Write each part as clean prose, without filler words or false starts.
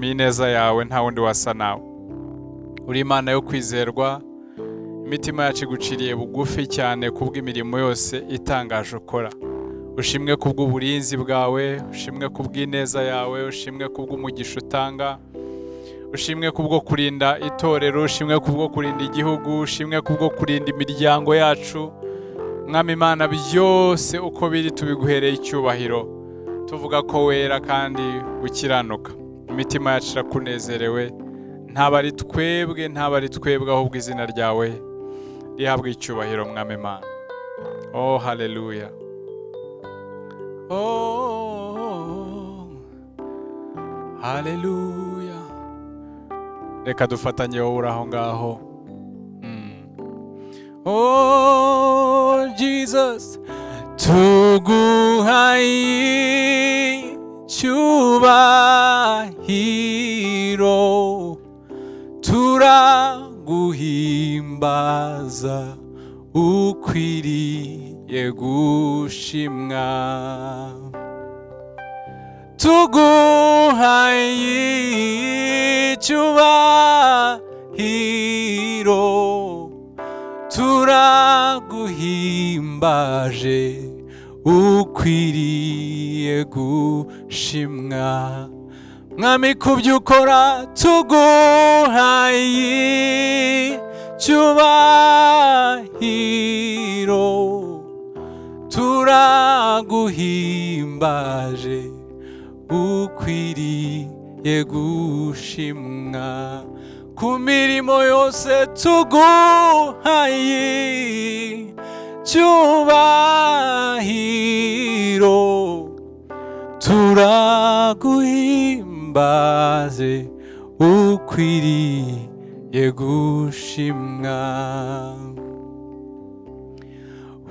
Ineza yawe nta wundi wasa nawe. Uri Imana yo kwizerwa, imitima yacu iguciriye bugufi cyane kubw'imirimo yose itangaje ukora. Ushimwe kubw'uburinzi bwawe, ushimwe kubw'ineza yawe, ushimwe kubw'umugisha utanga, ushimwe kubwo kurinda itorero, ushimwe kubwo kurinda igihugu, ushimwe kubwo kurinda imiryango yacu. Mwami Imana, byose uko biri tubiguhereye icyubahiro, tuvuga ko wera kandi ukiranuka. Imitima yacu irakunezerewe, ntaba ari twebwe, ntaba ari twebwe, ahubwo izina ryawe rihabwa icyubahiro, Mwami Imana. Oh, haleluya. Oh, haleluya. Reka dufatanye, wowe uri aho ngaho. Oh Jesus, tuguhaye icyubahiro, turaguhimbaza, ukwiriye gushimwa. Tuguhaye icyubahiro, turaguhimbaje, ukwiriye gushimwa. Mwami, kubyo ukora, tuguhaye icyubahiro, turaguhimbaje, ukwiriye gushimwa. Ku mirimo yose, tuguhaye icyubahiro, turaguhimbaze, ukwiriye gushimwa.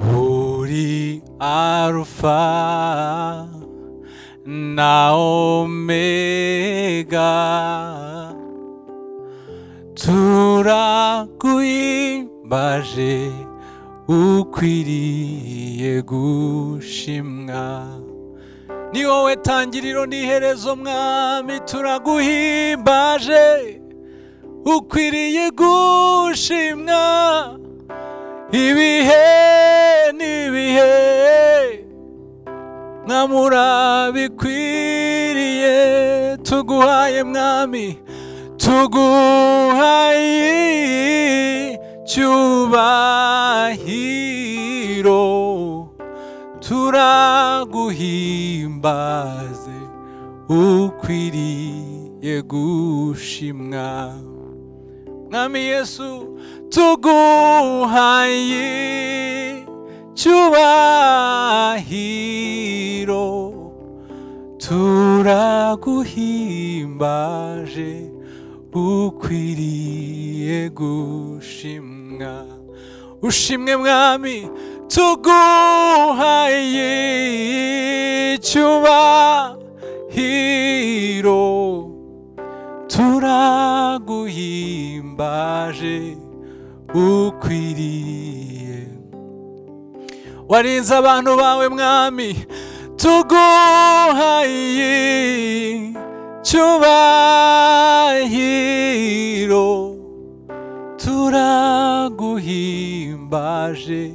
Uri Arufa na Omega, turaguhimbaje, ukwiriye gushimwa. Ni wowe tangiriro n'iherezo, Mwami, turaguhimbaje, ukwiriye gushimwa ibihe n'ibihe. Mwami, urabikwiriye. Tuguhaye, Mwami, tuguhaye icyubahiro, turaguhimbaze, ukwiriye gushimwa. Mwami Yesu, tuguhaye icyubahiro, turaguhimbaje, ukwiriye gushimwa. Ushimwe, Mwami, tuguhaye icyubahiro, turaguhimbaje, ukwiriye. Warinze abantu bawe, Mwami, tuguhaye icyubahiro, turaguhimbaje,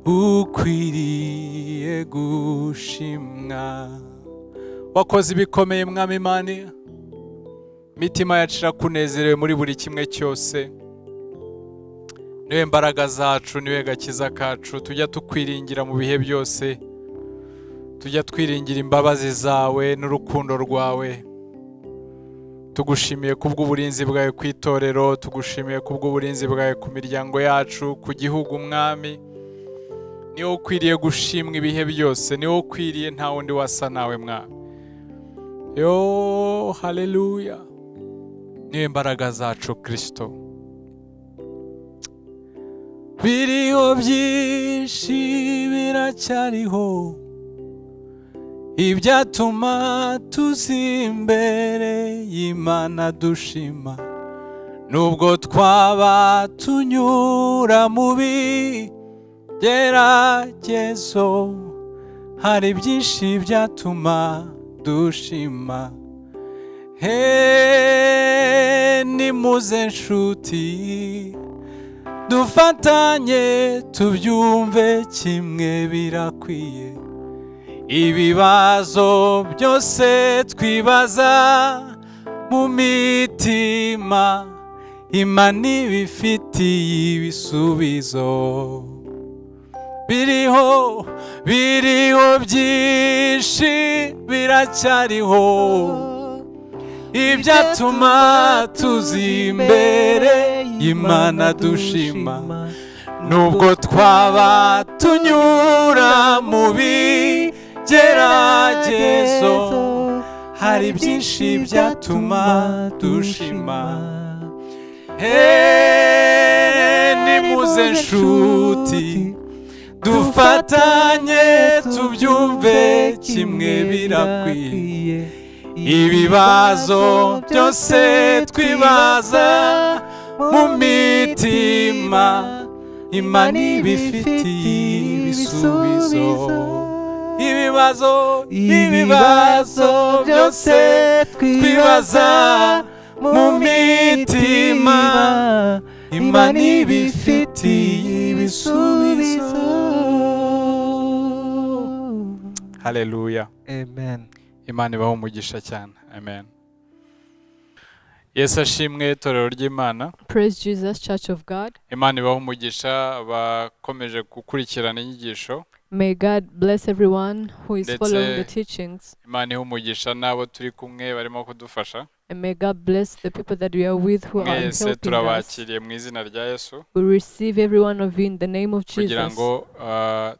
ukwiriye gushimwa. Wakoze ibikomeye, Mwami Imana, imitima yacu irakunezerewe muri buri kimwe cyose. Niwe mbaraga zacu, niwe gakiza kacu, tujya tukwiringira mu bihe byose, tujya twiringira imbabazi zawe n'urukundo rwawe. Tugushimiye kubw'uburinzi bwawe ku itorero, tugushimiye kubw'uburinzi bwawe ku miryango yacu, ku gihugu. Mwami, niwe ukwiriye gushimwa ibihe byose, niwe ukwiriye, nta wundi wasa nawe, Mwami. Yo, haleluya. Niwe mbaraga zacu, Kristo. Biriho byinshi, biracyariho, ibyatuma tuza imbere y'Imana dushima, nubwo twaba tunyura mu bigeragezo. Hari byinshi byatuma dushima. He, nimuze nshuti dufatanye tubyumve kimwe birakwiye. Ibibazo byose twibaza mu mitima, Imana ibifitiye ibisubizo. Biriho, biriho byinshi biracyariho, ibyatuma tuza imbere y'Imana dushima. Nubwo twaba tunyura mu bigeragezo, hari byinshi byatuma dushima. He, nimuze nshuti dufatanye tubyumve kimwe birakwiye. Ibibazo byose twibaza mu mitima, Imana ibifitiye ibisubizo. Ibibazo, ibibazo byose twibaza mu mitima, Imana ibifitiye ibisubizo. Haleluya. Amen. Imana ibahe umugisha cyane. Amen. Yesu ashimwe, itorero ry'Imana. Praise Jesus, Church of God. Imana ibahe umugisha bakomeje gukurikirana inyigisho. May God bless everyone who is Ndetse following the teachings. Imana ihe umugisha n'abo turi kumwe barimo kudufasha. And may God bless the people that we are with who are Mwese helping us. turabakiriye mu izina rya Yesu, We receive every one of you in the name of kugira Jesus, ngo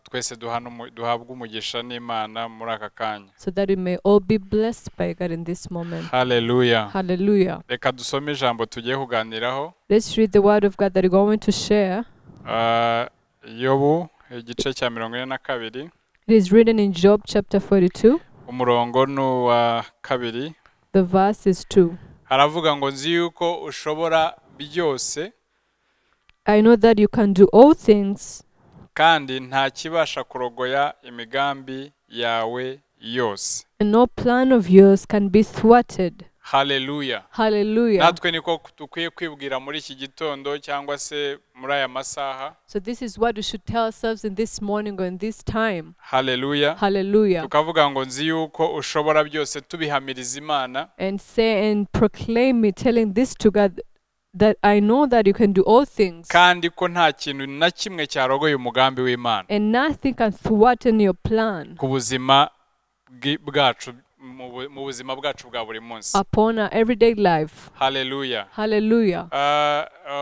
twese duhabwe umugisha n'Imana muri aka kanya. so that we may all be blessed by God in this moment. Haleluya. Hallelujah. Reka dusome ijambo tugiye kuganiraho. Let's read the word of God that we're going to share. Yobu igice cya 42, It is written in Job chapter 42. umurongo ni uwa 2. The verse is 2. Haravuga ngo nzi yuko ushobora byose, I know that you can do all things, kandi nta kibasha kurogoya imigambi yawe yose. and no plan of yours can be thwarted. Haleluya. Hallelujah. Natwe niko dukwiye kwibwira muri iki gitondo cyangwa se muri aya masaha. So this is what we should tell ourselves in this morning or in this time. Haleluya. Hallelujah. Tukavuga ngo nzi yuko ushobora byose, tubihamiriza Imana, And say and proclaim it, telling this to God, that I know that you can do all things, kandi ko nta kintu na kimwe cyarogoye umugambi w'Imana and nothing can thwart your plan ku buzima bwacu, mu buzima bwacu bwa buri munsi. upon our everyday life. Haleluya. Hallelujah.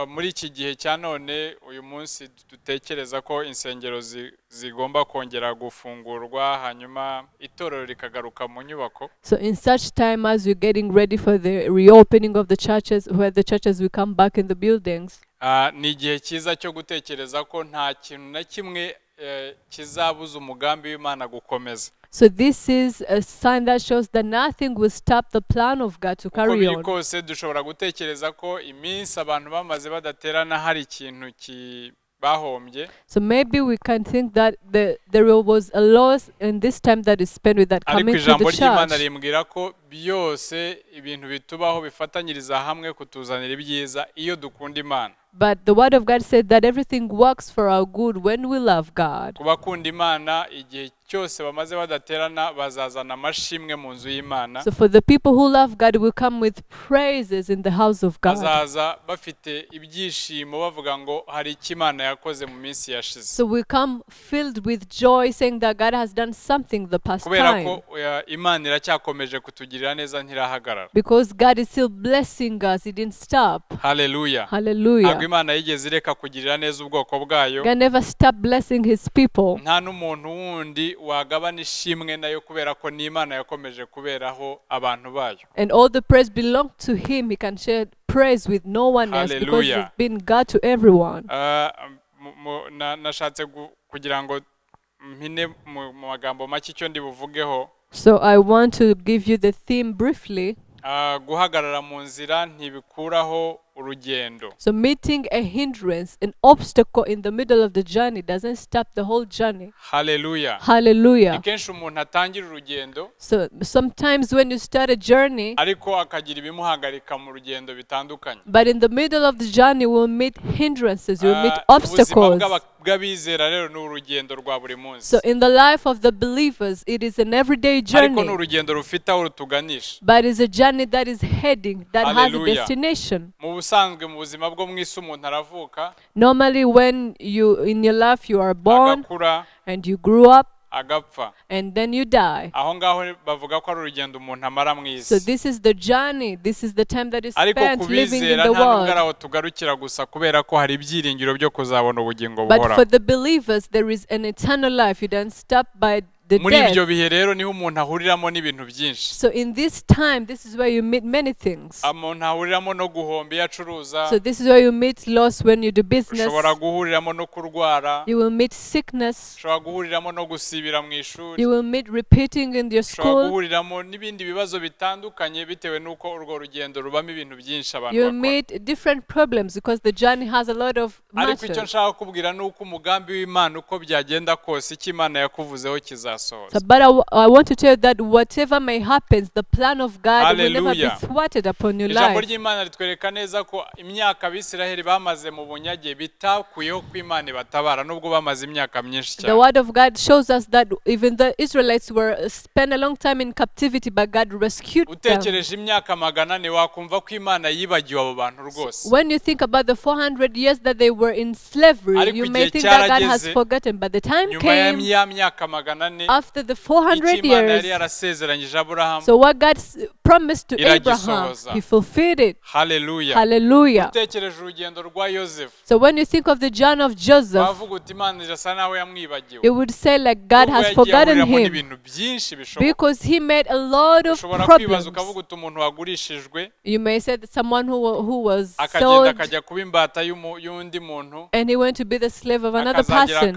Muri iki gihe cya none, uyu munsi dutekereza ko insengero zigomba kongera gufungurwa, hanyuma itorero rikagaruka mu nyubako. So in such time as we're getting ready for the reopening of the churches, where the churches will come back in the buildings, Ni igihe cyiza cyo gutekereza ko nta kintu na kimwe kizabuza umugambi w'Imana gukomeza. So this is a sign that shows that nothing will stop the plan of God to Uko carry biri on. kose dushobora gutekereza ko iminsi abantu bamaze badaterana hari ikintu bahombye. So maybe we can think that there was a loss in this time that is spent with that Ariko coming to ijambo the ry'Imana church. rimbwira ko byose ibintu bitubaho bifatanyiriza hamwe kutuzanira ibyiza iyo dukunda Imana. But the word of God said that everything works for our good when we love God. Ku bakunda Imana igihe cyose bamaze badaterana bazazana amashimwe mu nzu y'Imana. So for the people who love God, will come with praises in the house of God. Bazaza bafite ibyishimo bavuga ngo hari icyo Imana yakoze mu minsi yashize. So we come filled with joy, saying that God has done something the past Kubera time. ko Imana iracyakomeje kutugirira neza ntirahagarara. Because God is still blessing us, He didn't stop. Haleluya. Hallelujah. Ntabwo Imana yigeze ireka kugirira neza ubwoko bwayo. God never stopped blessing His people. Nta n'umuntu wundi wagabana ishimwe nayo kubera ko ni Imana yakomeje kuberaho abantu bayo. And all the praise belongs to Him. He can share praise with no one else because Hallelujah. He's been God to everyone. Nashatse kugira ngo mpine mu magambo make icyo ndi buvugeho. So I want to give you the theme briefly. Guhagarara mu nzira ntibikuraho urugendo. So meeting a hindrance, an obstacle in the middle of the journey doesn't stop the whole journey. Haleluya. Hallelujah. Ni kenshi umuntu atangira urugendo, So sometimes when you start a journey, ariko akagira ibimuhagarika mu rugendo bitandukanye. But in the middle of the journey we'll meet hindrances, you'll meet obstacles. Bw'abizera rero ni urugendo rwa buri munsi. So in the life of the believers it is an everyday journey. Ariko ni urugendo rufite aho rutuganisha. But it's a journey that is heading, that has a destination. Mu busanzwe mu buzima bwo mu isi umuntu aravuka. Normally when you in your life you are born, agakura, and you grew up, agapfa, and then you die. Aho ngaho bavuga ko ari urugendo umuntu amara mu isi. So this is the journey, this is the time that is spent living in the world. Ariko aho tugarukira gusa kubera ko hari ibyiringiro byo kuzabona ubugingo But buhoraho. for the believers there is an eternal life. You don't stop by the Muri death. ibyo bihe rero niho umuntu ahuriramo n'ibintu byinshi. So in this time, this is where you meet many things. Umuntu ahuriramo no guhomba iyo acuruza. So this is where you meet loss when you do business. Ushobora guhuriramo no kurwara. You will meet sickness. Ushobora guhuriramo no gusibira mu ishuri. You will meet repeating in your school. Ushobora guhuriramo n'ibindi bibazo bitandukanye bitewe n'uko urwo rugendo rubamo ibintu byinshi abantu You bakora. meet different problems because the journey has a lot of matters. Ariko icyo nshaka kubwira nuko umugambi w'Imana uko byagenda kose icyo Imana yakuvuzeho kizasohoza. So, but I want to tell you that whatever may happen, the plan of God will never be thwarted upon your Ijambo life. ry'Imana ritwereka neza ko imyaka Abisiraheli bamaze mu bunyage bitakuyeho ko Imana ibatabara nubwo bamaze imyaka myinshi cyane. The word of God shows us that even the Israelites were spent a long time in captivity, but God rescued them. Utekereje imyaka 400 wakumva ko Imana yibagiwe abo bantu rwose. When you think about the 400 years that they were in slavery, you may think that God has forgotten, but the time came nyuma ya myaka 400, after the 400 years, so what God promised to Abraham, he fulfilled it. Hallelujah. Hallelujah. So when you think of the journey of Joseph, you would say like God has forgotten him because he made a lot of problems. You may say that someone who was sold and he went to be the slave of another person,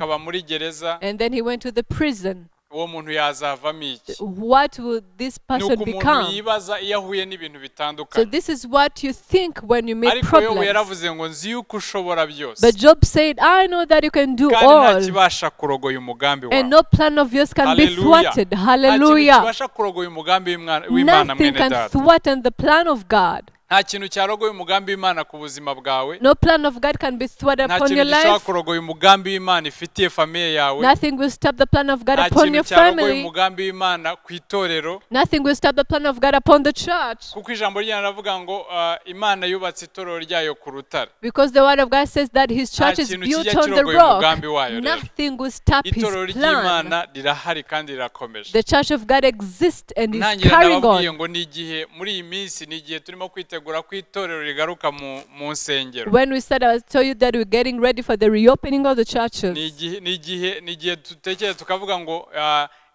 and then he went to the prison. Uwo muntu yazavamo iki? What will this person become? Yibaza iyo ahuye n'ibintu bitandukanye. So this is what you think when you meet Ariko Yobu problems. yaravuze ngo nzi yuko ushobora byose. But Job said, I know that you can do Kandi all. nta kibasha kurogoya umugambi wawe. And no plan of yours can be thwarted. Hallelujah. Nta kibasha kurogoya umugambi w'Imana Nothing mwene can data. thwart the plan of God. Nta kintu cyarogoye umugambi w'Imana ku buzima bwawe. No plan of God can be thwarted Nta upon kintu your gishobora life. kurogoya umugambi w'Imana ifitiye famiye yawe. Nothing will stop the plan of God Nta upon kintu your cyarogoye family. umugambi w'Imana ku itorero. Nothing will stop the plan of God upon the church. Kuko ijambo ry'Imana riravuga ngo Imana yubatse itorero ryayo ku rutare. Because the word of God says that his Nta church is kintu built kijya on the kirogoya rock. umugambi wayo rero. Nothing will stop his Itorero plan. ry'Imana rirahari kandi rirakomeje. The church of God exists and is Ntangira carrying ndababwiye on. ngo ni igihe muri iyi minsi ni igihe turimo kwitegura ko itorero rigaruka mu nsengero. When we said, I told you that we're getting ready for the reopening of the churches. Ni igihe dutekereza tukavuga ngo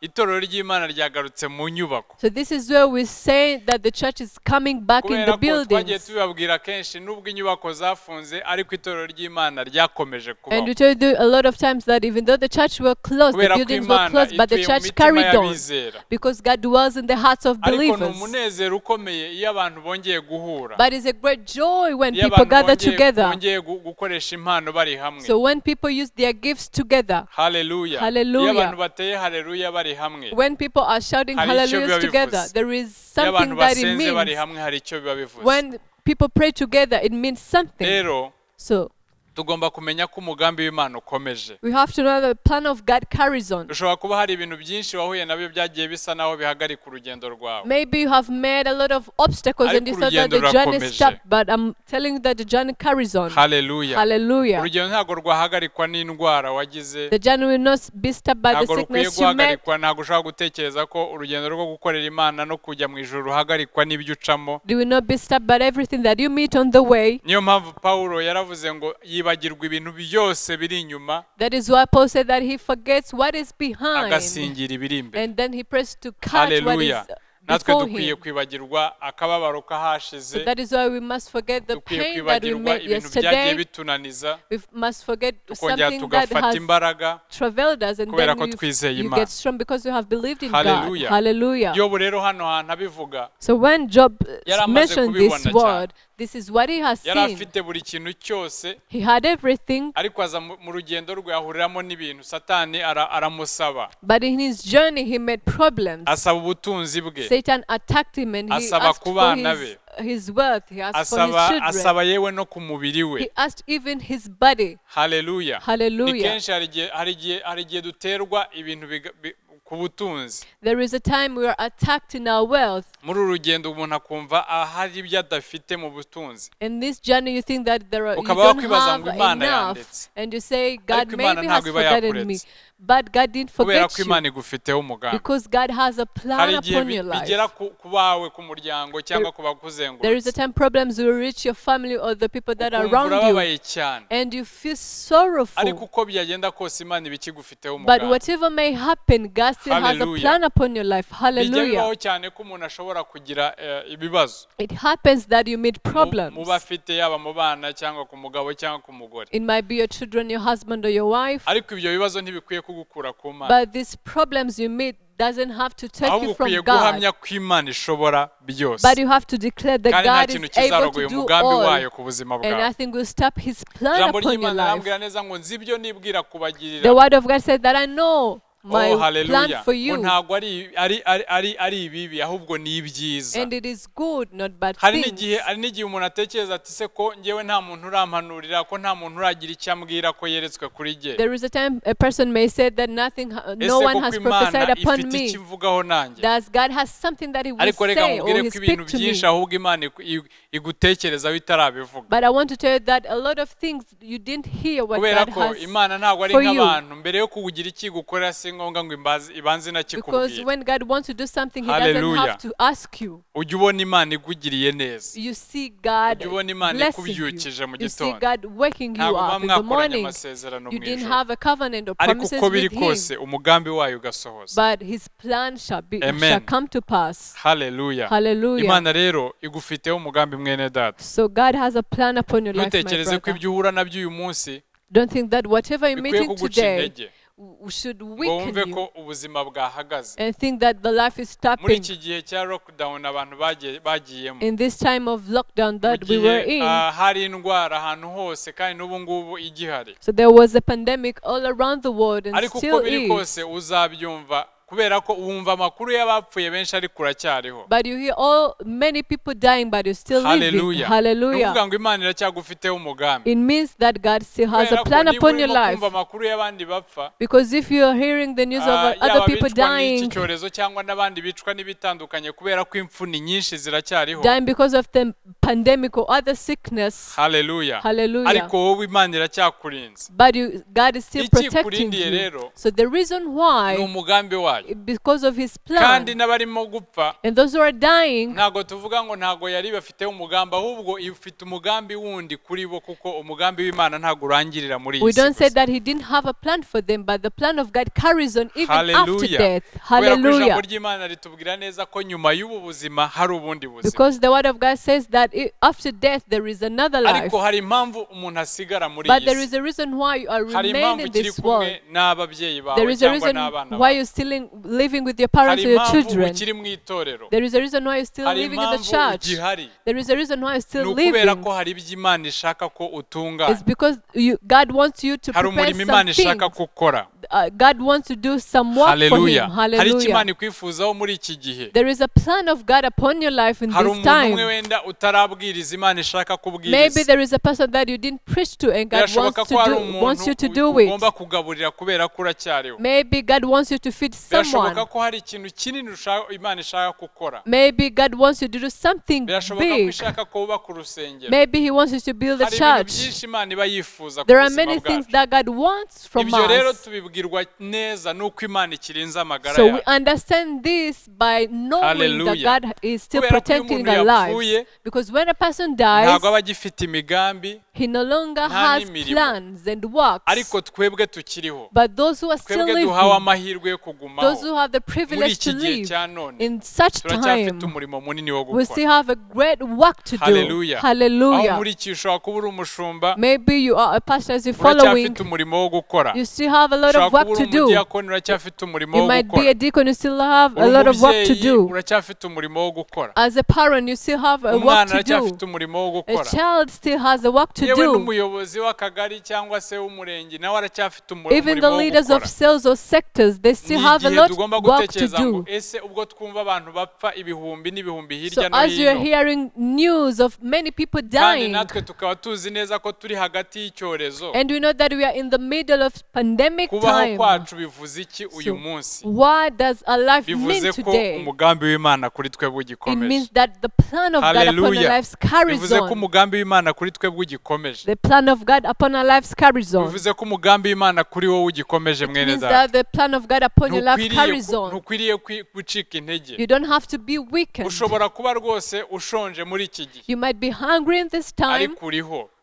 itorero ry'Imana ryagarutse mu nyubako. So this is where we say that the church is coming back in the Kubera ko twagiye buildings. tubibabwira kenshi nubwo inyubako zafunze ariko itorero ry'Imana ryakomeje And kubaho. we told you a lot of times that even though the church were closed, the Kubera ko buildings were Imana closed, but the ituye mu church mitima carried on. y'abizera. Because God dwells in the hearts of Ariko ni believers. umunezero ukomeye iyo abantu bongeye guhura. But it's a great joy when Iyo people abantu gather together. bongeye gukoresha impano bari hamwe. So when people use their gifts together. Hallelujah. Hallelujah. Iyo abantu bateye hallelujah bari hamwe. When people are shouting Hari icyo hallelujahs biba together, bivuze. there is Iyo something abantu that it basenze bari means. hamwe hari icyo biba bivuze. When people pray together, it means something. Rero So tugomba kumenya ko umugambi w'Imana ukomeje. we have to know that the plan of God carries on. Ushobora kuba hari ibintu byinshi wahuye nabyo byagiye bisa naho bihagarika urugendo rwawe. Maybe you have made a lot of obstacles and you Ariko thought that the urugendo journey rurakomeje. stopped, but I'm telling you that the journey carries on. Hallelujah. Hallelujah. Urugendo ntabwo rwahagarikwa n'indwara wagize. The journey will not be stopped by the Ntabwo rukwiye sickness you met. guhagarikwa, ntabwo ushobora gutekereza ko urugendo rwo gukorera Imana no kujya mu ijuru ruhagarikwa n'ibyo ucamo. You will not be stopped by everything that you meet on the way. Niyo mpamvu Pawulo yaravuze ngo yibagirwa ibintu byose biri inyuma. That is why Paul said that he forgets what is behind. Agasingira ibiri imbere. And then he prays to catch what is Hallelujah. Natwe before dukwiye him. kwibagirwa akababaro kahashize. So that is why we must forget the Dukwiye pain that we kwibagirwa made ibintu byagiye yesterday. bitunaniza. We must forget Tukongera something that tugafata has imbaraga traveled us, and kubera then ko twizeye you Imana. get strong because you have believed in God. Hallelujah. Hallelujah. Yobu rero hano hantu abivuga So when Job Yari amaze mentioned this kubibona cyane. word, This is what he has Yari seen. afite buri kintu cyose. He had everything. Ariko aza mu rugendo rwe ahuriramo n'ibintu Satani aramusaba. But in his journey he made problems. Asaba ubutunzi bwe. Satan attacked him and he Asaba asked ku for bana be. his wealth. He asked for his children. Asaba yewe no ku mubiri we. He asked even his body. Hallelujah. Hallelujah. Ni kenshi hari igihe duterwa ibintu ku butunzi. There is a time we are attacked in our wealth. Muri uru rugendo umuntu akumva hari ibyo adafite mu butunzi. In this journey you think that there are, you Ukaba don't wakwibaza have ngo Imana enough, yandetse. and you say God Ariko Imana maybe has ntabwo iba forgotten me, yakuretse. but God didn't Kubera forget ko you Imana igufiteho umugambi. because God has a plan Hari igihe upon your life. bigera ku bawe, ku muryango cyangwa ku There is a bakuzengurutse. time problems will reach your family or the people that are Ukumva around you, urababaye cyane. and you feel sorrowful. Ariko uko byagenda kose Imana iba ikigufiteho But umugambi. whatever may happen, God still has a Hallelujah. plan upon your life. Bijya Hallelujah. bibaho cyane ko umuntu ashobora kugira ibibazo. It happens that you meet Mu problems. bafite yaba mu bana cyangwa ku mugabo cyangwa ku mugore. It might be your children, your husband, or your wife. Ariko ibyo bibazo ntibikwiye kugukura ku Mana. But these problems you meet doesn't have to take Ahubwo you from ukwiye God. guhamya ko Imana ishobora byose. But you have to declare that Kandi nta God kintu is able kizarogoya to do umugambi all. wayo ku buzima And bwawe. nothing will stop his plan Ijambo upon your ry'Imana life. rirambwira neza ngo nzi ibyo nibwira kubagirira. The word of God said that I know my Oh, plan hallelujah. for Ngo you. ntabwo ari ibibi ahubwo ni ibyiza. And it is good, not bad Hari things. n'igihe umuntu atekereza ati se ko njyewe nta muntu urampanurira, ko nta muntu uragira icyo ambwira ko yeretswe kuri jye. There is a time a person may say that nothing, no Ese one koko has Imana prophesied upon ifite me. icyo ivugaho nanjye? Does God has something that he will Ariko reka say or nkubwire he ko ibintu speak to me? byinshi ahubwo Imana igutekerezaho itarabivuga. But I want to tell you that a lot of things you didn't hear what Kubera God ko has Imana ntabwo ari for you. nk'abantu, mbere yo kugira icyo igukorera si ngombwa ngo ibanze Because inakikubwire. when God wants to do something, he doesn't Hallelujah. have to ask you. Ujya ubona Imana ikugiriye neza. You see God Ujya ubona Imana blessing you. ikubyukije mu You see gitondo. God waking you Ntabwo muba up in the mwakoranye morning. amasezerano You mu didn't ijoro. have a covenant or Ariko promises uko biri with him. kose umugambi wayo ugasohoza. But his plan shall Amen. come to pass. Hallelujah. Hallelujah. Imana rero igufiteho umugambi mwene data. So God has a plan upon your life, my Ntutekereze ko brother. ibyo uhura nabyo uyu munsi Don't think that whatever you're bikwiye meeting kuguca today intege. should Ngo weaken wumve you ko ubuzima bwahagaze. and think that the life is Muri stopping. iki gihe cya lockdown abantu bagiyemo. In this time of lockdown Mu that we were gihe in, hari indwara ahantu hose kandi n'ubu ngubu igihari. so there was a pandemic all around the world and Ariko uko still biri is. kose uzabyumva kubera ko wumva amakuru y'abapfuye benshi ariko uracyariho. But you hear all many people dying, but you're still living. Hallelujah. Ni Hallelujah. ukuvuga ngo Imana iracyagufiteho umugambi. It means that God still has Kubera a ko plan niba upon your urimo life. kumva amakuru y'abandi bapfa, Because if you are hearing the news of other yaba people abicwa n'iki dying, cyorezo cyangwa n'abandi bicwa n'ibitandukanye kubera ko impfu ni nyinshi ziracyariho. dying because of the pandemic or other sickness, Hallelujah. Hallelujah. Ariko wowe Imana iracyakurinze. But God is still protecting Ikikurindiye you. rero So the reason ni why, umugambi wayo. because of his plan, Kandi n'abarimo gupfa and those who are dying, ntabwo tuvuga ngo ntabwo yari bafiteho umugambi, ahubwo ifite umugambi wundi kuri bo kuko umugambi w'Imana ntabwo urangirira muri iyi we si don't say gusa. that he didn't have a plan for them, but the plan of God carries on even after Hallelujah. death. Kubera ko ijambo Hallelujah. ry'Imana ritubwira neza ko nyuma y'ubu buzima hari ubundi buzima. Because the word of God says that after death there is another life. Ariko hari impamvu umuntu asigara muri But iyi there si. is a reason why you are Hari remain impamvu in ukiri this kumwe world. n'ababyeyi bawe There is a cyangwa reason n'abana why bawe. you're still living with your parents Hari or your impamvu children. ukiri mu itorero. There is a reason why you're still Hari living in the impamvu church. ugihari. There is a reason why you're Ni still ukubera living. ko hari ibyo Imana ishaka ko utunganya. It's because God wants you to Hari prepare umurimo Imana some ishaka things. ko ukora. God wants to do some work for him. Hallelujah. Hari icyo Hallelujah. Imana ikwifuzaho muri iki gihe. There is a plan of God upon your life in Hari this umuntu umwe time. wenda utarabwiriza Imana ishaka Maybe kubwiriza. there is a person that you didn't preach to and God Birashoboka wants ko hari wants you to umuntu do it. ugomba kugaburira kubera ko uracyariho. Maybe God wants you to feed someone. Birashoboka ko hari ikintu kinini Imana ishaka gukora. Maybe God wants you to do something Birashoboka ko big. ishaka ko wubaka urusengero. Maybe He wants you to build a Hari ibintu church. byinshi Imana iba yifuza ku There are buzima many things bwacu. that God wants from Ibyo rero us. tubibwirwa neza nuko Imana ikirinze amagara So we yacu. understand this by knowing that Hallelujah. God is still Kubera ko iyo protecting umuntu our yapfuye, lives. Because when a person dies, ntabwo aba agifite imigambi, he no longer nta has n'imirimo. plans and works. Ariko twebwe tukiriho, But those who are still twebwe duhawe living, amahirwe yo those kugumaho who have the muri privilege iki to gihe live cya none, in such turacyafite time, umurimo munini wo we gukora. still have a great work to do. Hallelujah. Aho Hallelujah. muri iki ushobora kuba uri umushumba, Maybe you are a pastor as you're following. uracyafite umurimo wo gukora. You still have a lot of have work to do. You might be a deacon, you still have a lot of work to do. As a parent, you still have a work to do. A child still has a work to do. Even the leaders of cells or sectors, they still have a lot of work to do. So as you are hearing news of many people dying, and we know that we are in the middle of pandemic time, so what does our life mean today? It means that the plan of God upon our lives carries on. The plan of God upon our lives carries on. It means that the plan of God upon your life carries on. You don't have to be weakened. You might be hungry in this time,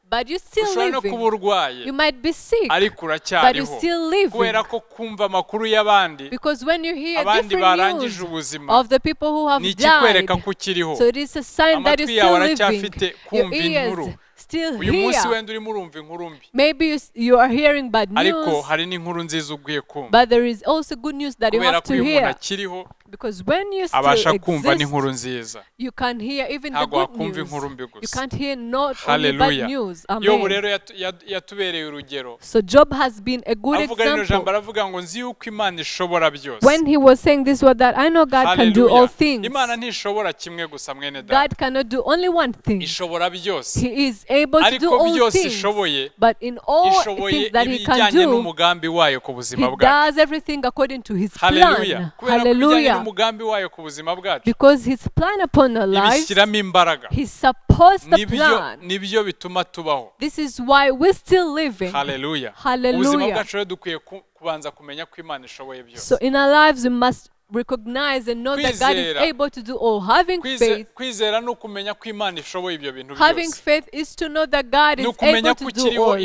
but you're still living. You might be sick, but you're still living. Because when you hear different news of the people who have died, so it is a sign that you're still living. Your ears still hear. Maybe you are hearing bad news, but there is also good news that you have to hear. Because when you still exist, you can hear even the good news. You can't hear not only bad news. Amen. So Job has been a good example. When he was saying this word that I know God can do all things. God cannot do only one thing. He is able to do all things. But in all things that he can do, he does everything according to his plan. Hallelujah. Because his plan upon our lives, he supports the plan. This is why we're still living. Hallelujah. Hallelujah. So in our lives we must recognize and know that God is able to do all. Having faith, having faith is to know that God is able to do all. It's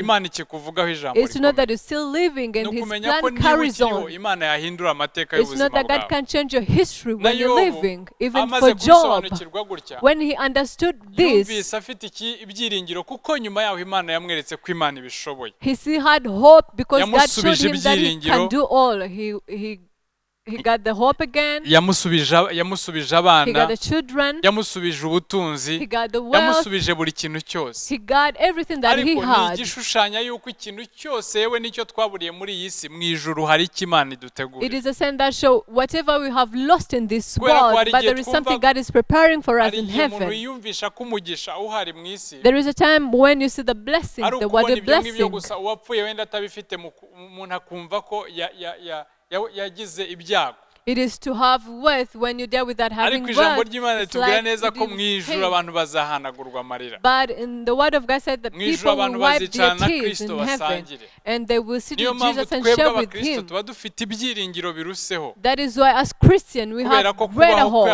to know that you're still living and His plan carries on. It's to know that God can change your history when you're living. Even for Job, when he understood this, he still had hope because God showed him that he can do all. He got the hope again. He got the children. He got the wealth. He got everything that he had. It is a sign that shows whatever we have lost in this world, but there is something God is preparing for us in heaven. There is a time when you see the blessing, the word blessing. It is to have wealth when you deal with that having wealth. It's like but in the word of God said that people will wipe their tears in heaven and they will sit with Jesus and share with him. That is why as Christians we have greater hope.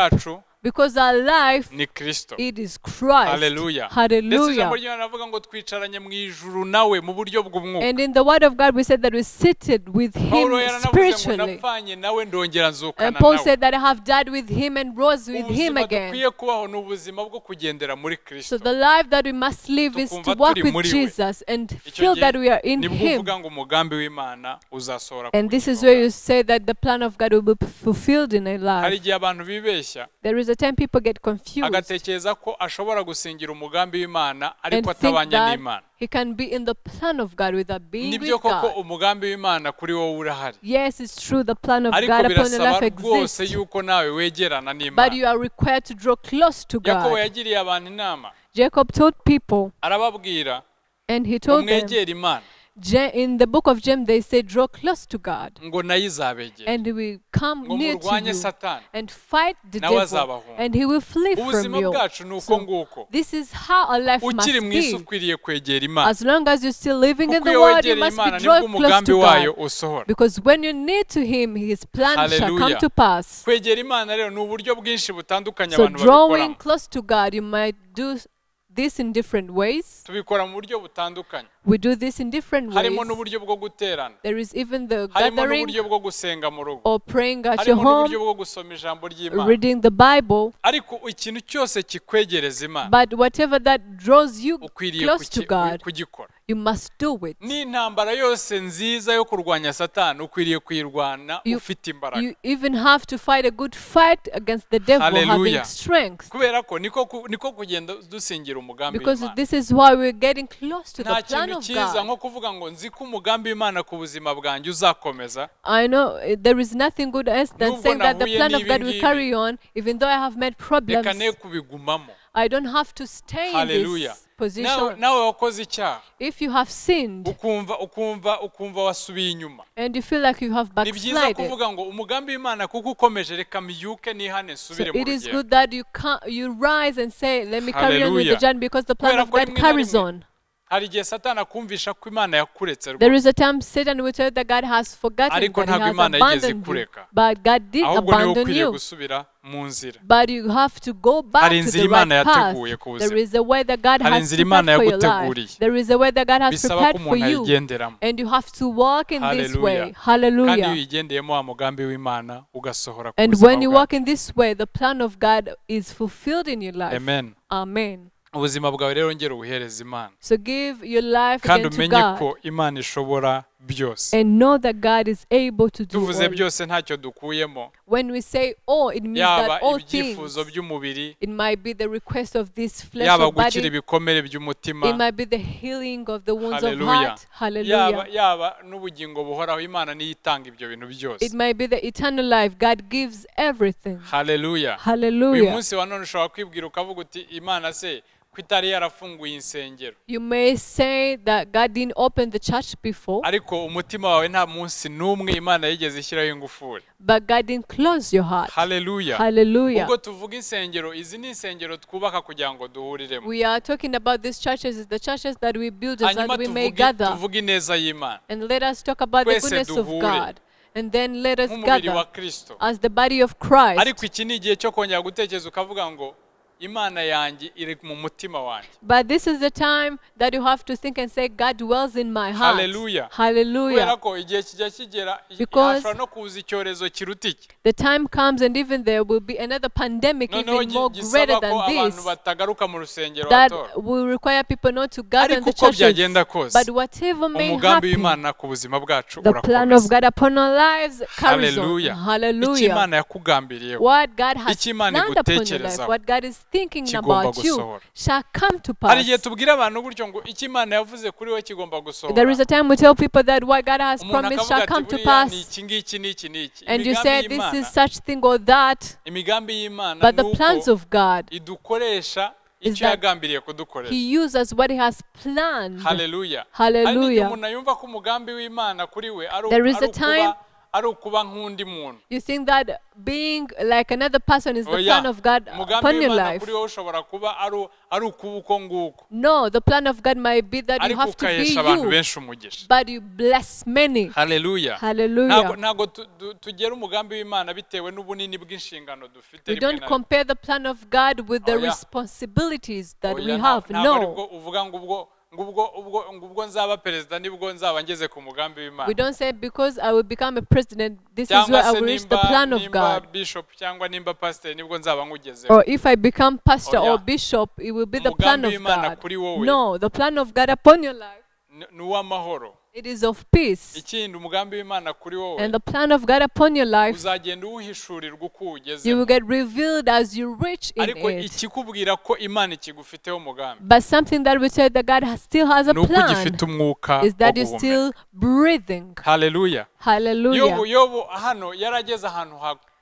Because our life, it is Christ. Hallelujah. Hallelujah. And in the word of God, we said that we seated with him spiritually. And Paul said that I have died with him and rose with him again. So the life that we must live is to walk with Jesus and feel that we are in him. And this is where you say that the plan of God will be fulfilled in our life. There is a time people get confused and think that he can be in the plan of God without being with God. Yes, it's true, the plan of God upon your life exists. But you are required to draw close to God. Jacob told people, and he told them, in the book of James, they say, draw close to God, and he will come near to you and fight the devil, and he will flee from you. So, this is how our life must be. As long as you're still living in the world, you must be drawn close to God. Because when you need to him, his plan shall come to pass. So drawing close to God, you might do this in different ways. We do this in different ways. There is even the gathering or praying at your home, reading the Bible. But whatever that draws you close to God, You must do it. N'intambara yose nziza yo kurwanya Satani ukwiriye kuyirwana ufite imbaraga. You even have to fight a good fight against the devil, having strength. Kubera ko niko kugenda dusingira umugambi w'Imana. Because this is why we're getting close to the plan of God. Nko kuvuga ngo nzi ko umugambi w'Imana ku buzima bwanjye uzakomeza. I know there is nothing good else than saying that the plan of God will carry on, even though I have met problems. Reka ne kubigumamo. I don't have to stay in this position. If you have sinned, and you feel like you have backslided, so it is good that you rise and say, let me carry on with the journey, because the plan of God carries on. There is a time Satan will tell you that God has forgotten, that he has abandoned you. But God did abandon you. But you have to go back to the right path. There is a way that God has prepared for your life. There is a way that God has prepared for you. And you have to walk in this way. Hallelujah. And when you walk in this way, the plan of God is fulfilled in your life. Amen. Amen. Ubuzima bwawe rero ngero ubuhereza Imana. So give your life kandi again to umenye God. Ko Imana ishobora byose. And know that God is able to do Tuvuze all. Byose ntacyo dukuyemo. When we say all, it means yaba that all things. Ibyifuzo by'umubiri. It might be the request of this flesh yaba or body. Gukira ibikomere by'umutima. It might be the healing of the wounds Hallelujah. Of heart. Hallelujah. Yaba n'ubugingo buhoraho Imana niyo itanga ibyo bintu byose. It might be the eternal life. God gives everything. Hallelujah. Hallelujah. Uyu munsi wa none ushobora kwibwira ukavuga uti Imana se kwitari yarafunguye insengero. You may say that God didn't open the church before. Ariko umutima wawe nta munsi numwe Imana yigeze ishyiraho ingufuri. But God didn't close your heart. Hallelujah. Hallelujah. Ubwo tuvuga insengero, izi ni insengero twubaka kugira ngo duhuriremo. We are talking about these churches, is the churches that we build so that we may gather. Tuvuga ineza y'Imana. And let us talk about the goodness of God. And then let us gather as the body of Christ. Ariko iki ni igihe cyo kongera gutekereza ukavuga ngo Imana yanjye iri mu mutima wanjye. But this is the time that you have to think and say, God dwells in my heart. Hallelujah. Hallelujah. Kubera ko igihe kijya kigera hashobora no kuza icyorezo kiruta iki. The time comes and even there will be another pandemic even more greater than this. Batagaruka mu rusengero that will require people not to gather in the churches. But whatever may umugambi happen, w'Imana ku buzima bwacu the plan of God upon our lives carries on. Hallelujah. Hallelujah. Icyo Imana yakugambiriyeho. What God has planned upon your life, what God is thinking about you shall come to pass. Hari igihe tubwira abantu gutyo ngo icyo Imana yavuze kuri we kigomba gusohora. There is a time we tell people that what God has promised shall come to pass. Iki ngiki n'iki n'iki. And you say this is such thing or that. Imigambi y'Imana But the plans of God idukoresha is icyo that yagambiriye kudukoresha. He uses what He has planned. Hallelujah. Hallelujah. Hari umuntu yumva ko umugambi w'Imana kuri we ari There is a time ari ukuba nk'undi muntu. You think that being like another person is the plan of God upon your life. Kuri wowe ushobora kuba ari ukuba uko nguko. No, the plan of God might be that you have to be you, but you bless many. Hallelujah. Hallelujah. Ntago tugera umugambi w'Imana bitewe n'ubunini bw'inshingano dufite. We don't compare the plan of God with the responsibilities that we have. No. Uvuga ngo ubwo nzaba president nibwo nzaba ngeze ku mugambi w'Imana. We don't say because I will become a president, this is where I will reach the plan of God. Bishop cyangwa nimba pastor nibwo nzaba nkugezeho. Or if I become pastor or bishop, it will be the plan of God. No, the plan of God upon your life, ni uw'amahoro. It is of peace. Ikindi umugambi w'Imana kuri wowe, And the plan of God upon your life, uzagenda uhishurirwa uko ugeze. You will get revealed as you reach in Ariko it. Ikikubwira ko Imana ikigufiteho umugambi. But something that we say that God still has a Nuko plan ugifite umwuka is that you're still breathing. Hallelujah. Hallelujah. Yobu hano yarageze ahantu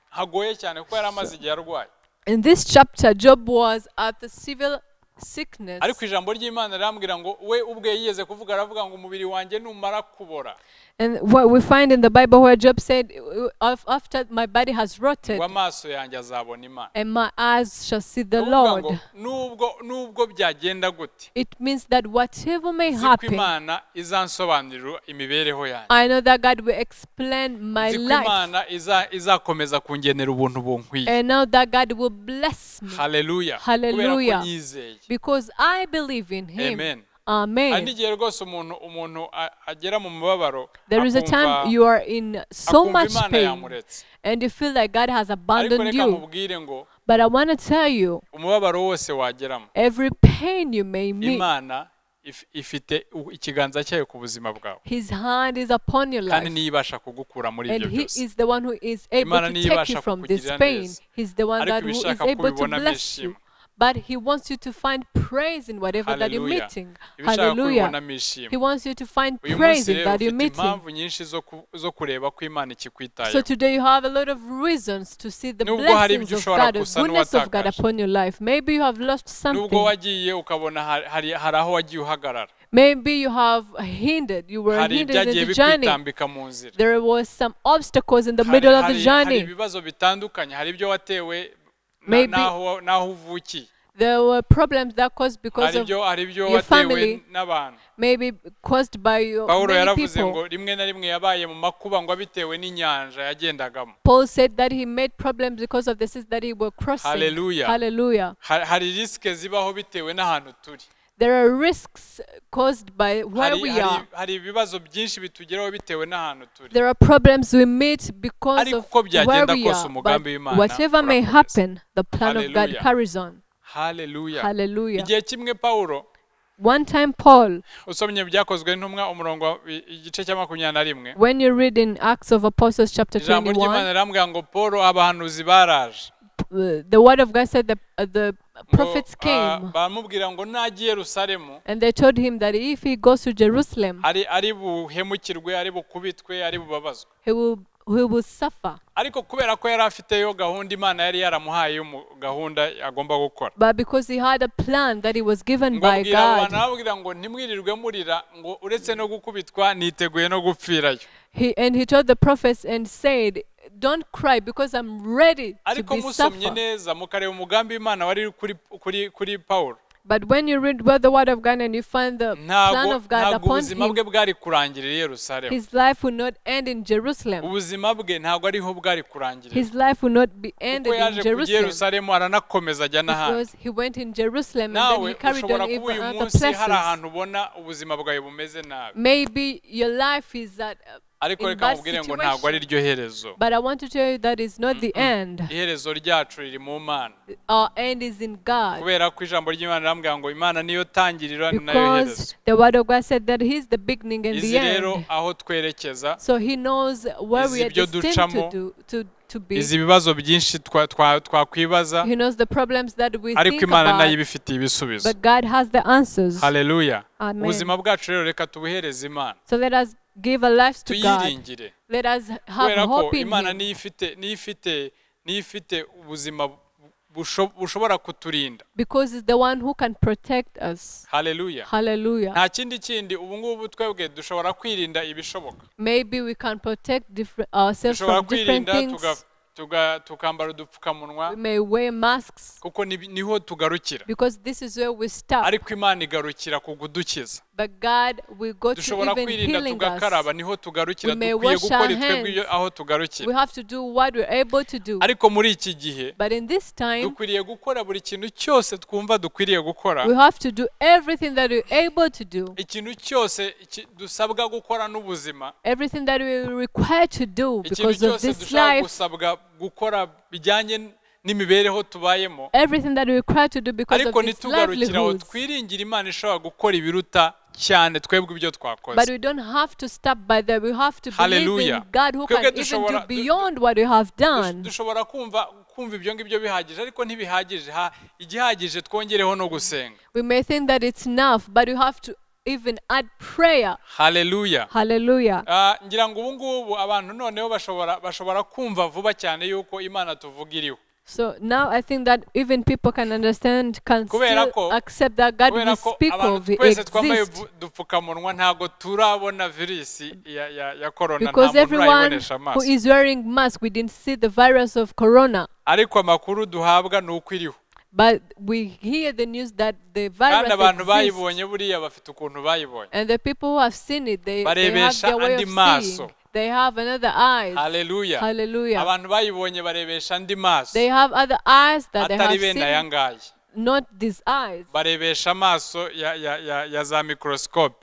hagoye cyane kuko yaramaze igihe arwaye. In this chapter, Job was at the civil sickness. Ariko ijambo ry'Imana rirambwira ngo we ubwe yigeze kuvuga aravuga ngo umubiri wanjye numara kubora. And what we find in the Bible where Job said, after my body has rotted, amaso yanjye azabona Imana. And my eyes shall see the Lord. Nubwo byagenda gute. It means that whatever may happen, Imana izansobanurira imibereho yanjye. I know that God will explain my life. Imana izakomeza kungenera ubuntu bunkwiye. And now that God will bless me. Hallelujah. Hallelujah. Because I believe in Him. Amen. Amen. There is a time you are in so much pain and you feel like God has abandoned you. But I want to tell you, every pain you may meet, ifite ikiganza cyayo ku buzima bwawe. His hand is upon your Kandi life. niyo ibasha kugukura muri And ibyo he byose. is the one who is able Imana to niyo take you ibasha from this kukugirira pain. neza. He's the one Ariko that who is ibishaka able to kubibonamo bless you. ishimwe. But he wants you to find praise in whatever that you're Hallelujah. meeting. Ibishaka Hallelujah. kubibonamo ishimwe. He wants you to find Uyu praise munsi in rero that you're ufite meeting. impamvu nyinshi zo kureba ko Imana ikikwitayeho. So today you have a lot of reasons to see the Nubwo hari blessings ibyo of ushobora God, the gusa goodness of God n'uwatakaje. upon your life. Maybe you have lost Nubwo something. wagiye ukabona hari aho wagiye uhagarara. Maybe you have hindered. You were Hari hindered in ibyagiye the journey. bikwitambika mu nzira. There was some obstacles in the Hari middle of the hari journey. ibibazo bitandukanye, hari ibyo watewe Maybe n'aho uvukiye. there were problems that caused because of Hari ibyo your watewe family, n'abantu. maybe caused by your Pawulo many yaravuze people. ngo rimwe na rimwe yabaye mu makuba ngo abitewe n'inyanja yagendagamo. Paul said that he made problems because of the seas that he were crossing. Hallelujah. Hallelujah. Hari risike zibaho bitewe n'ahantu turi. There are risks caused by where we are. Hari ibibazo byinshi bitugeraho bitewe n'ahantu turi. There are problems we meet because Ariko of uko where byagenda we kose are. umugambi But w'Imana whatever may urakomeza. happen, the plan of God Hallelujah. carries on. Hallelujah. Hallelujah. Igihe kimwe Pawulo One time Paul, usomye byakozwe n'intumwa umurongo igice cya 21, when you read in Acts of Apostles chapter ijambo ry'Imana 21, rirambwira ngo Paul abahanuzi baraje. the word of God said the prophets came. Baramubwira ngo najye Yerusalemu And they told him that if he goes to Jerusalem, ari buhemukirwe, ari bukubitwe, ari bubabazwe. he will suffer. Ariko kubera ko yari afiteyo gahunda Imana yari yaramuhaye gahunda agomba gukora. But because he had a plan that he was given by God. Arababwira ngo ntimwirirwe murira ngo uretse no gukubitwa niteguye no gupfirayo. He told the prophets and said, don't cry because I'm ready to Ariko be musomye suffer. neza mukareba umugambi w'Imana wari kuri Paul. But when you read the word of God and you find the plan of God upon him, his life will not end in Jerusalem. His life will not be ended in Jerusalem. Because he went in Jerusalem and then he carried on even other places. Maybe your life is at in bad situation. But I want to tell you that it's not the end. Our end is in God. Because the word of God said that He's the beginning and the end. So He knows where we are destined to be. He knows the problems that we think about, but God has the answers. Hallelujah. Amen. So let us give our lives to God. Let us have hope in Him. Because He's the one who can protect us. Hallelujah. Hallelujah. Maybe we can protect ourselves from different things. We may wear masks because this is where we stop. But God will go to even healing us. We may wash our hands. We have to do what we're able to do. But in this time, we have to do everything that we're able to do. Everything that we're required to do because of this life. Everything that we require to do because of this livelihood. But we don't have to stop by there. We have to believe in God who can even do beyond what we have done. We may think that it's enough, but we have to even add prayer. Hallelujah. Hallelujah. So now I think that even people can understand, can still accept that God we speak of exists. Because everyone who is wearing mask, we didn't see the virus of corona. But we hear the news that the virus exists. And the people who have seen it, they have their way of seeing. They have another eyes. Hallelujah. Hallelujah. They have other eyes that they have seen, not these eyes.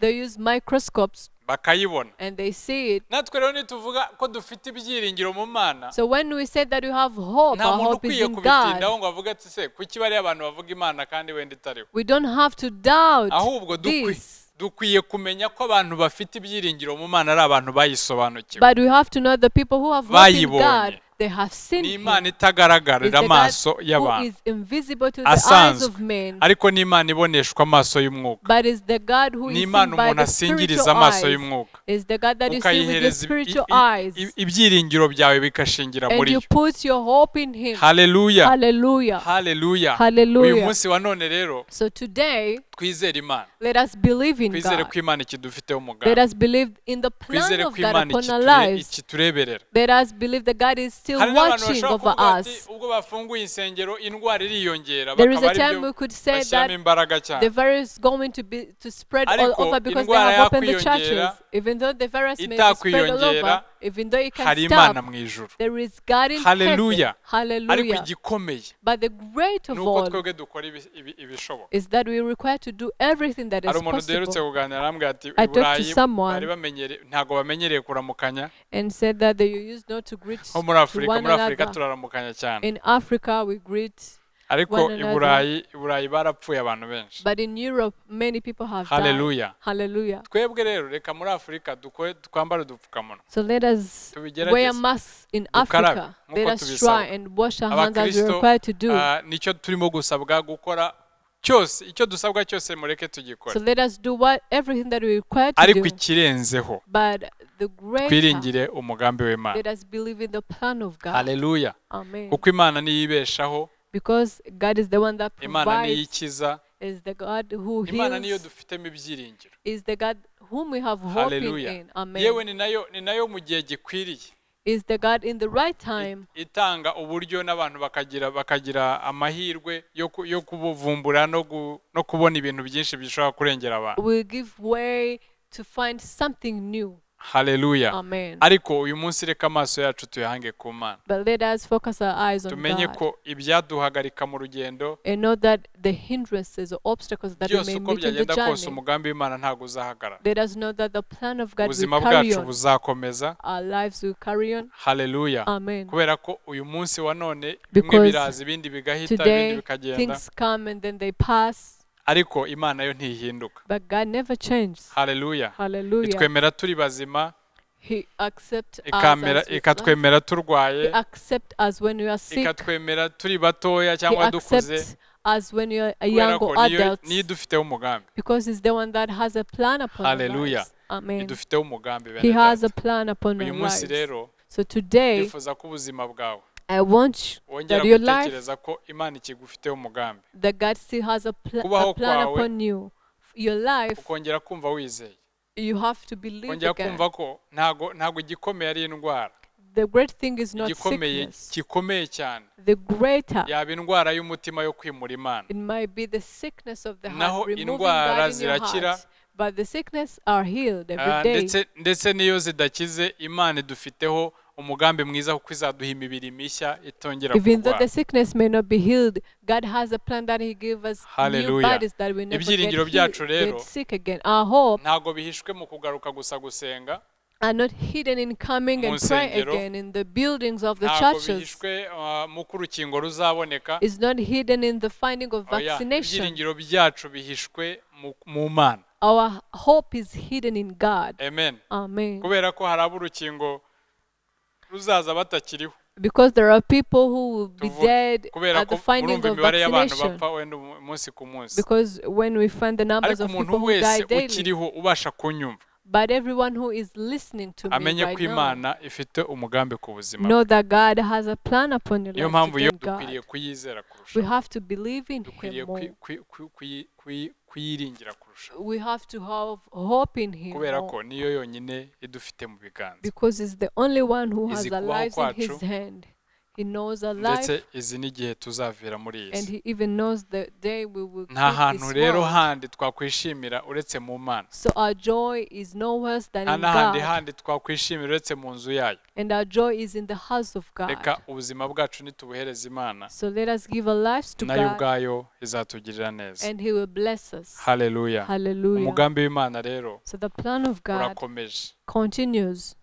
They use microscopes. Bakayibona. And they see it. Natwe rero nituvuga ko dufite ibyiringiro mu Mana, So when we say that we have hope, nta our muntu hope is ukwiye in God. kubitindaho ngo avuge ati se kuki bariya abantu bavuga Imana kandi wenda itariho. We don't have to doubt Ahubwo this. dukwiye kumenya ko abantu bafite ibyiringiro mu Mana ari abantu bayisobanukiwe. But we have to know the people who have hope in Bayibonye. God, they have seen Ni him. Imana itagaragarira It's the God amaso who y'abantu is invisible to the eyes asanzwe, of men, ariko ni Imana iboneshwa amaso y'umwuka. but is the God who Ni is seen Imana by umuntu the asingiriza spiritual amaso eyes. y'umwuka, Is the God that you see with your ukayihereza spiritual eyes, ibyiringiro byawe bikashingira and muri you yo. put your hope in him. Haleluya. Hallelujah. Haleluya. Hallelujah. Uyu munsi wa none rero So today, twizere Imana. let us believe in Twizere God. ko Imana ikidufiteho Let umugambi. us believe in the plan Twizere of ko God Imana upon our lives. ikitureberera. Let us believe that God is still Hari n'abantu watching bashobora over kuvuga bati us. ubwo bafunguye insengero indwara iriyongera, There is bakaba a time aribyo we could say bashyiramo that imbaraga cyane. the virus is going to be to spread all Ariko over because they indwara have opened the yakwiyongera, churches. Even though the virus may be spread all over, itakwiyongera, even though it can hari Imana stop, mu ijuru. there is God in heaven. Hallelujah. Ariko Hallelujah. igikomeye But the great of ni uko all twebwe dukora ibishoboka. is that we require to do everything that Hari is umuntu duherutse possible. kuganira arambwira ati I talked to Burayi someone bari bamenyereye, ntabwo bamenyereye kuramukanya. and said that they used not to greet Nko muri to Afurika, one muri Afurika another. turaramukanya cyane. In Africa, we greet Ariko one another. I Burayi barapfuye abantu benshi. But in Europe, many people have died. Hallelujah. Hallelujah. Twebwe rero reka muri Afurika twambare udupfukamunwa. So let us Tubigerageze. wear masks in Dukarabe, Africa. nk'uko Let us tubisabwa. try and wash our hands as we are Abakristo, required to do. Nicyo turimo gusabwa gukora cyose, icyo dusabwa cyose mureke tugikore. So let us do what everything that we require to Ariko do. ikirenzeho But the greater, twiringire umugambi w'Imana. let us believe in the plan of God. Hallelujah. Amen. Kuko Imana niyo ibeshaho, Because God is the one that Imana niyo provides, ikiza, is the God who Imana niyo heals, dufitemo ibyiringiro. is the God whom we have hope Hallelujah. in. Amen. Yewe ni nayo mu gihe gikwiriye Is the God in the right time itanga uburyo n'abantu bakagira amahirwe yo kubuvumbura no kubona ibintu byinshi bishobora kurengera abantu. will give way to find something new. Hallelujah. Amen. Ariko uyu munsi reka amaso yacu tuyahange ku Mana. But let us focus our eyes on Tumenye God. ko ibyaduhagarika mu rugendo And know that the hindrances or obstacles that we byose may uko meet in the byagenda kose journey, umugambi w'Imana ntabwo uzahagarara. let us know that the plan of God will Ubuzima carry bwacu on. buzakomeza. Our lives will carry on. Hallelujah. Amen. Kubera ko uyu munsi wa none bimwe Because biraza ibindi bigahita ibindi Today, bikagenda, things come and then they pass, ariko Imana yo ntihinduka. but God never changes. Hallelujah. Hallelujah. Itwemera turi bazima, He accepts us as we are. ikatwemera turwaye, He accepts us when we are sick. ikatwemera turi batoya He cyangwa dukuze, accepts us when you are a kubera young ko or adult, niyo idufiteho umugambi. because He's the one that has a plan upon our Hallelujah. lives. Amen. Idufiteho umugambi He bene has a data. plan upon Uyu our munsi lives. rero So today, ndifuza ko ubuzima bwawe I want you wongera that your life, gutekereza ko Imana ikigufiteho umugambi, that God still has a Kubaho plan kwawe, upon you. Your life, ukongera kumva wizeye, you have to believe ukongera again. kumva ko ntago igikomeye ari indwara. The great thing is not Igikomeye sickness. gikomeye cyane The greater, yaba indwara y'umutima yo kwimura Imana. it might be the sickness of the Naho heart, removing indwara God in your zirakira, heart. But the sickness are healed every day. Ndetse n'iyo zidakize, Imana idufiteho umugambi mwiza kuko izaduha imibiri mishya itongera Even though kurwara. the sickness may not be healed, God has a plan that He gave us new Hallelujah. bodies that we never Ibyiringiro byacu rero get sick again. Our hope ntago bihishwe mu kugaruka gusa gusenga, are not hidden in coming mu and pray nsengero, again in the buildings of the ntago churches. bihishwe mu ko urukingo ruzaboneka. It's not hidden in the finding of Oya, vaccination. ibyiringiro byacu bihishwe mu Mana. Our hope is hidden in God. Amen. Amen. Kubera ko hari urukingo ruzaza batakiriho. Because there are people who will be dead at the finding of vaccination. Because when we find the numbers of people who die daily, but everyone who is listening to me right now, know that God has a plan upon your life. God. We have to believe in Him more. We have to have hope in Him more. Because He's the only one who has our lives in His hand. He knows our Ndetse life. izi n'igihe tuzavira muri iyi And si. he even knows the day we will Nta quit hantu this rero world. handi twakwishimira uretse mu Mana. So our joy is nowhere else than Nta in n'ahandi God. handi twakwishimira uretse mu nzu yayo. And our joy is in the house of God. Reka ubuzima bwacu nitubuhereza Imana, So let us give our lives to nayo God, ubwayo izatugirira neza. and he will bless us. Haleluya. Hallelujah. Umugambi w'Imana rero So the plan of God urakomeje continues,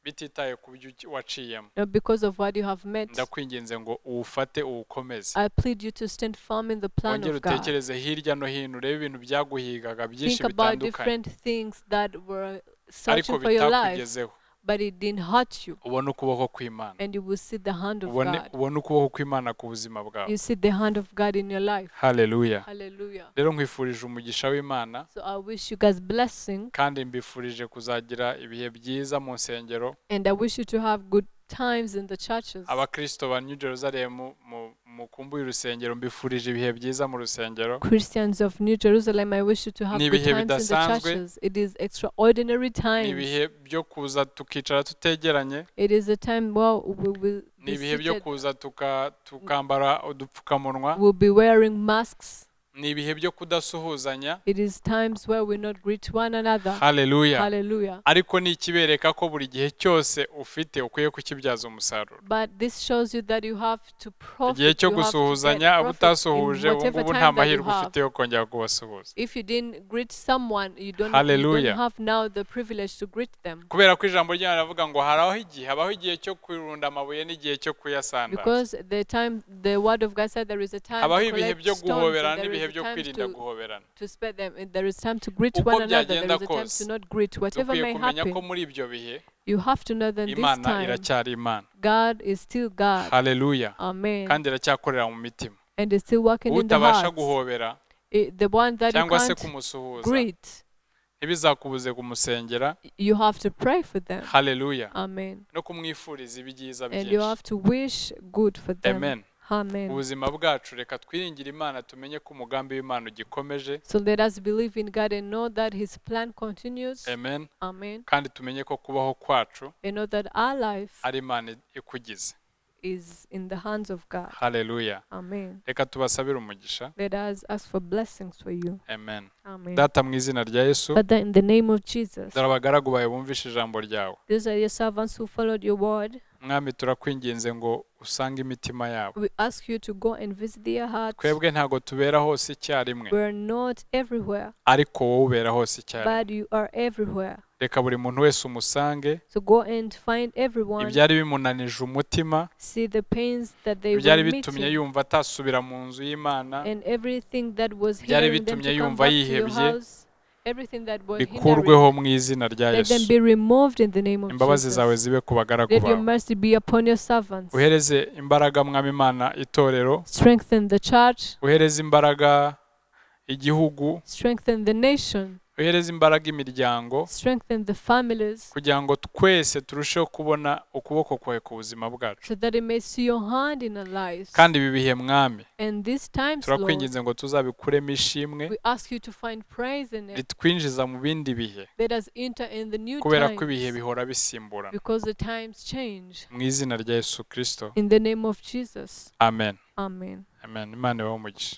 bititaye ku byo waciyemo. not because of what you have met. Ndakwinginze ngo uwufate uwukomeze. I plead you to stand firm in the plan Wongere of God. utekereze hirya no hino urebe ibintu byaguhigaga byinshi Think about bitandukanye different things that were ariko searching for your life, bitakugezeho. but it didn't hurt you. Ubone ukuboko kw'Imana. And you will see the hand of Ubone God. ubone ukuboko kw'Imana ku buzima bwawe. You see the hand of God in your life. Haleluya. Hallelujah. Rero nkwifurije umugisha w'Imana So I wish you guys blessing, kandi mbifurije kuzagira ibihe byiza mu nsengero. and I wish you to have good times in the churches. Abakristo ba New Jerusalem mukumbuye urusengero, mbifurije ibihe byiza mu rusengero. Christians of New Jerusalem, I wish you to have Ni good ibihe times in the bidasanzwe. churches. It is extraordinary Ni times. ibihe byo kuza tukicara tutegeranye. It is a time where we will Ni be ibihe byo seated, kuza tukambara udupfukamunwa. we'll be wearing masks. Ni ibihe byo kudasuhuzanya. It is times where we not greet one another. Haleluya. Hallelujah. Ariko ni ikibereka ko buri gihe cyose ufite ukwiye kukibyaza umusaruro. But this shows you that you have to profit. Igihe cyo You have to get gusuhuzanya, abo profit in utasuhuje ubu whatever ngubu nta time that you mahirwe have. ufite yo kongera kubasuhuza. If you didn't greet someone, you don't Hallelujah. have now the privilege to greet them. Kubera ko ijambo ry'Imana rivuga ngo haraho igihe, habaho igihe cyo kurunda amabuye n'igihe cyo kuyasandaza. Because the word of God said there is a time Habaho to ibihe collect byo stones guhoberana and there n'ibihe is a byo time kwirinda guhoberana. to spare them. And there is time to greet Uko one another. There byagenda is a time kose, to not greet. Whatever dukwiye may kumenya ko happen, muri ibyo bihe you have to know that this Imana time iracyari Imana. God is still God. Haleluya. Amen. Kandi iracyakorera mu mitima. And is still working in the Utabasha hearts. guhobera The one that you cyangwa se can't kumusuhuza, greet, ntibizakubuze kumusengera. you have to pray for them. Haleluya. Amen. No kumwifuriza ibyiza And you byinshi. have to wish good for them. Amen. Amen. Ubuzima bwacu reka twiringire Imana, tumenye ko umugambi w'Imana ugikomeje. So let us believe in God and know that his plan continues. Amen. Amen. Kandi tumenye ko kubaho kwacu And know that our life ari Imana ikugize. is in the hands of God. Haleluya. Amen. Reka tubasabire umugisha. Let us ask for blessings for you. Amen. Amen. Data mu izina rya Yesu, Father, in the name of Jesus, dore abagaragu bawe bumvishe ijambo ryawe. these are your servants who followed your word. Mwami, turakwinginze ngo usange imitima yabo. We ask you to go and visit their hearts. Twebwe ntago tubera hose icyarimwe, We're not everywhere, ariko wowe ubera hose icyarimwe. but you are everywhere. Reka buri muntu wese umusange. So go and find everyone. Ibyari bimunanije umutima, See the pains that they ibyari were bitumye meeting, yumva atasubira mu nzu y'Imana, and everything that was ibyari hindering them bitumye to come yumva back to your yihebye, house, everything that was hindering, bikurweho mu izina rya let them Yesu. be removed in the name of Imbabazi zawe Jesus. zibe ku bagaragu Let your bawe. mercy be upon your servants. Uhereze imbaraga Mwami Imana itorero, Strengthen the church, uhereze imbaraga igihugu, strengthen the nation, uhereze imbaraga imiryango, strengthen the families, kugira ngo twese turusheho kubona ukuboko kwawe ku buzima bwacu. so that it may see your hand in our lives. Kandi ibi bihe Mwami, And these times, Lord, turakwinginze ngo tuzabikuremo ishimwe we ask you to find praise in it. ritwinjiza mu bindi bihe, Let us enter in the new kubera ko ibihe times, bihora bisimburana. because the times change. Mu izina rya Yesu Kristo, In the name of Jesus. amen. Amen. Amen. Imana ibahe umugisha.